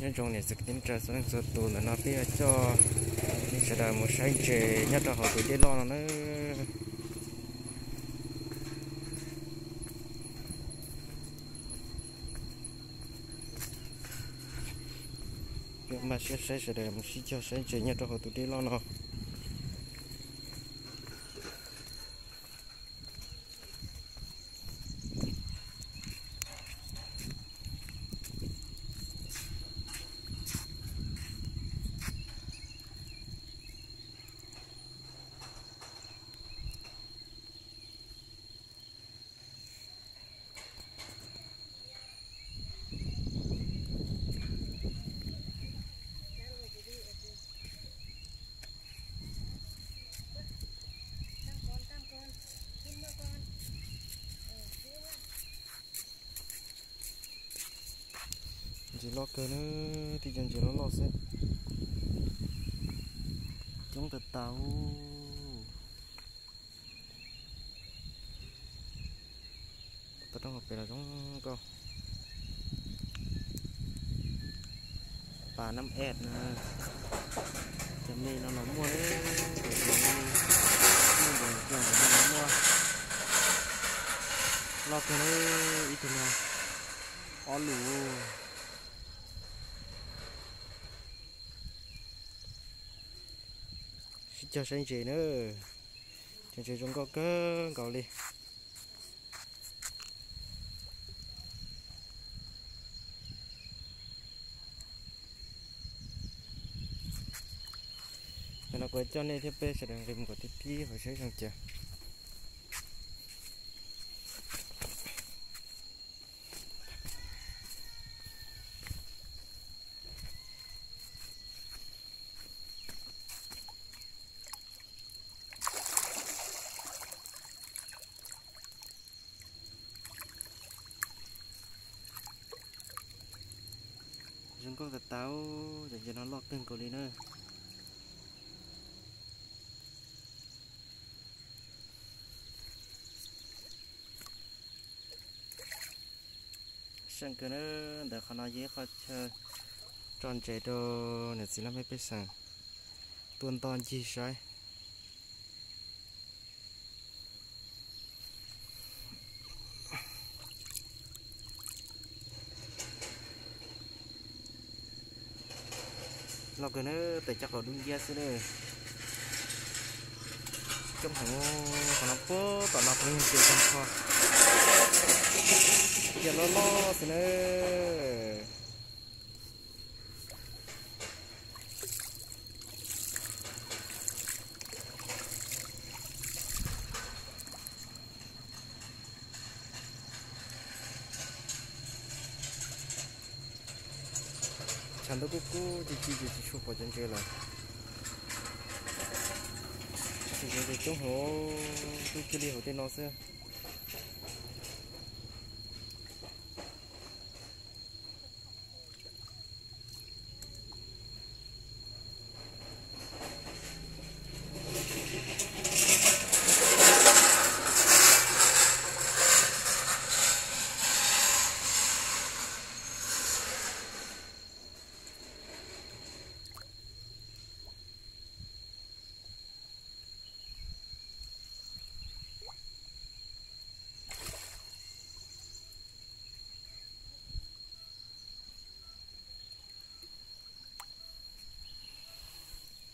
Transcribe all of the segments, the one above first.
Nyob zoo niam txiv kwv tij neej tsa txhua leej txhua tus, ntawm no peb yuav coj nej sawv daws mus saib ntses nyob rau hauv tus dej loj no na. Peb npaj siab saib sawv daws mus sib cog saib ntses nyob rau hauv tus dej loj no. Ntses loj kawg na, tib co ntses loj loj xwb. Coob tas tas. Tau roob hauv pes los zoo nkauj. Pas nab ej na, cov me no los muaj, muaj ntawm no los muaj. Loj kawg na, ib tug no ob lus. Sib cog saib ntses na, cov ntses zoo nkauj kawg nkaus li. Ntawm no kuv coj nej thiab peb sawv daws nqis mus kom tib tib hauv saib zoo cas. Zoo nkauj tas tas, cov ntses no loj kawg nkaus li na. Seej kawg na, ntawm qhov no yog ib qho chaw tso ntses rau niam txiv laj mej pej xeem tuaj ntoj ncig saib. Loj kawg na, tes cov qaum dub nciab xwb na. Coob heev, qhov no puag tom no puav leej yog ntses tag nrho, cia loj loj xwb na. Tshav ntuj kub kub ci ci ces tsis tshua pom cov ntses lawm. Tab sis cov ntses coob hauv, twb cia li hauv tej no xwb.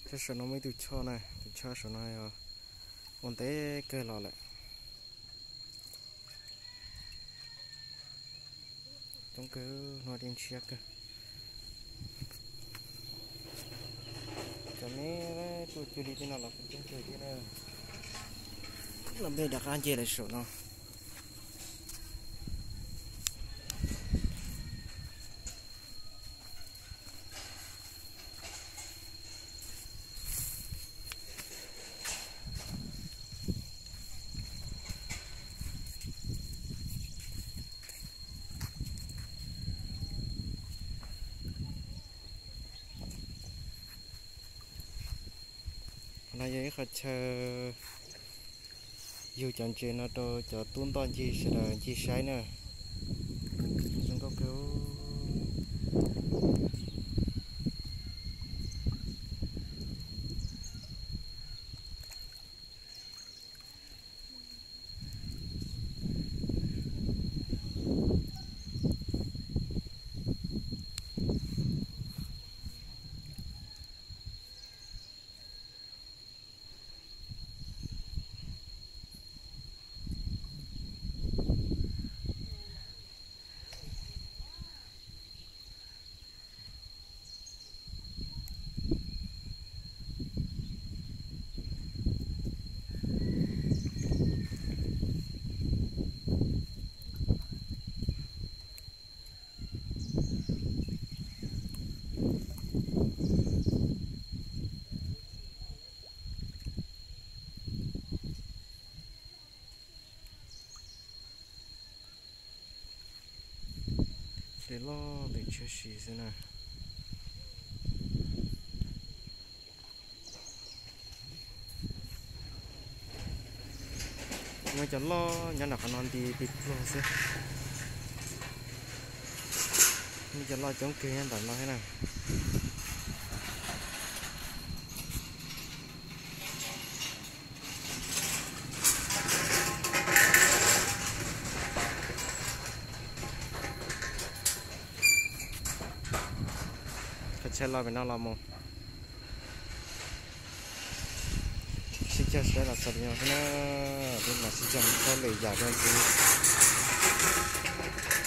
Sab saum no muaj ib tug choj na, tus choj saum no yog ua ntev kawg los lawm. Coob kawg, hnub no dej ntshiab kawg. Cov me tuaj cuag li tej no los kuj coob kawg thiab na. Los peb rov qab nce lawm saum no. Qhov no yog ib qho chaw yug cov ntses no rau cov tub ntoj ncig sawv daws ncig saib na. Zoo nkauj kawg. Loj tus tshiab si xwb na. Muaj cov loj nyob nram qhov no nti ti pluag xwb. Muaj cov loj coob kawg nyob ntawm no thiab na. Koj tsheb los pem no los mus. Sib cog saib los txog li no xwb na, peb mam sib cog mus thaij lwm yam dua ntxiv.